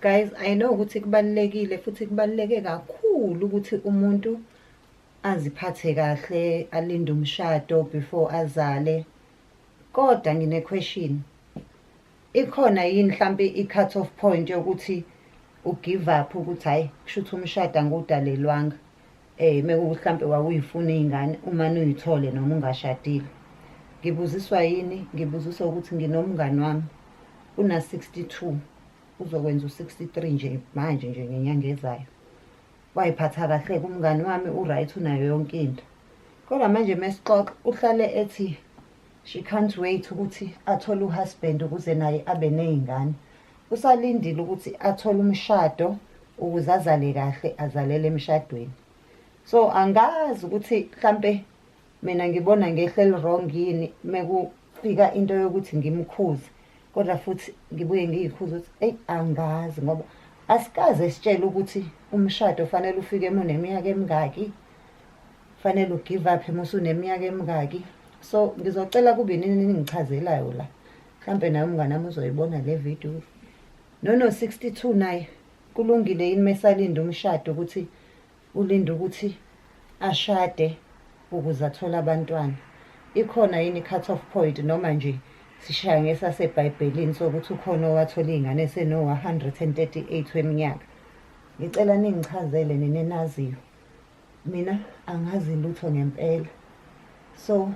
Guys, I know ukuthi kubalulekile futhi kubaluleke kakhulu ukuthi umuntu aziphathe kahle, alinde umshado before azale. Kodwa ngine-question. Ikhona yini mhlampe i-cut off point yokuthi u-give up ukuthi hhayi, kushuthi umshado angiwudalelwanga? Mekuwukuthi hlampe wawuy'funa iy'ngane umane uy'thole noma ungashadile. Ngibuziswa yini? Ngibuziswa ukuthi nginomngani wami una-62, uzokwenza u-63 nje manje nje ngenyanga ezayo. Way'phatha kahle-ke umngani wami, u-right, unayo yonke into. Kodwa manje mesixoxa uhlale ethi she can't wait ukuthi athole u-husband ukuze naye abe ney'ngane. Usalindile ukuthi athole umshado ukuze azale kahle, azalele emshadweni. So angazi ukuthi mhlampe mina ngibona ngehlo eli-wrong yini mekufika into yokuthi ngimkhuze, kodwa futhi ngibuye ngiy'khuze ukuthi eyi, angazi, ngoba asikaze sitshele ukuthi umshado fanele ufike uma uneminyaka emingaki, fanele u-give up uma usuneminyaka emingaki. So ngizocela kube nini ningichazelayo la. Mhlampe naye umngani wami uzoyibona le video. Nono 62 naye kulungile yini mesalinda umshado, ukuthi ulinde ukuthi ashade ukuze athole abantwana? Ikhona yini i-cut off point, noma nje sishaya ngesasebhayibhelini sokuthi ukhona owathola iy'ngane eseno-138 weminyaka? Ngicela ningichazele nina enaziyo. Mina angazi lutho ngempela. So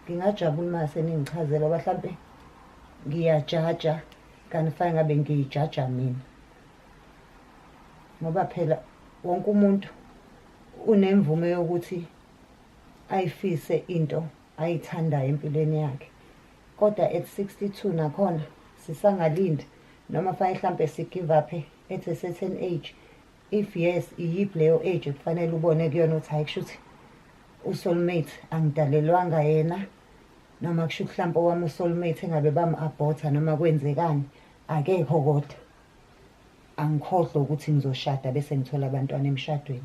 ngingajabula uma seningichazela, ngoba hlampe ngiyajaja kanti fanele ngabe ngiyijaja mina. Ngoba phela wonke umuntu unemvume yokuthi ayifise into ayithandayo empilweni yakhe. Kodwa at 62 nakhona sisangalindi, noma fanele hlampe si-give up at a certain age? If yes, iyiphi leyo age ekufanele ubone kuyona ukuthi hhayi, kushuthi u-soulmate angidalelwanga yena, noma kusho ukuthi hlampe owami u-soulmate engabe bam-abort-a noma kwenzekani, akekho, kodwa angikhohlwe ukuthi ngizoshada bese ngithola abantwana emshadweni?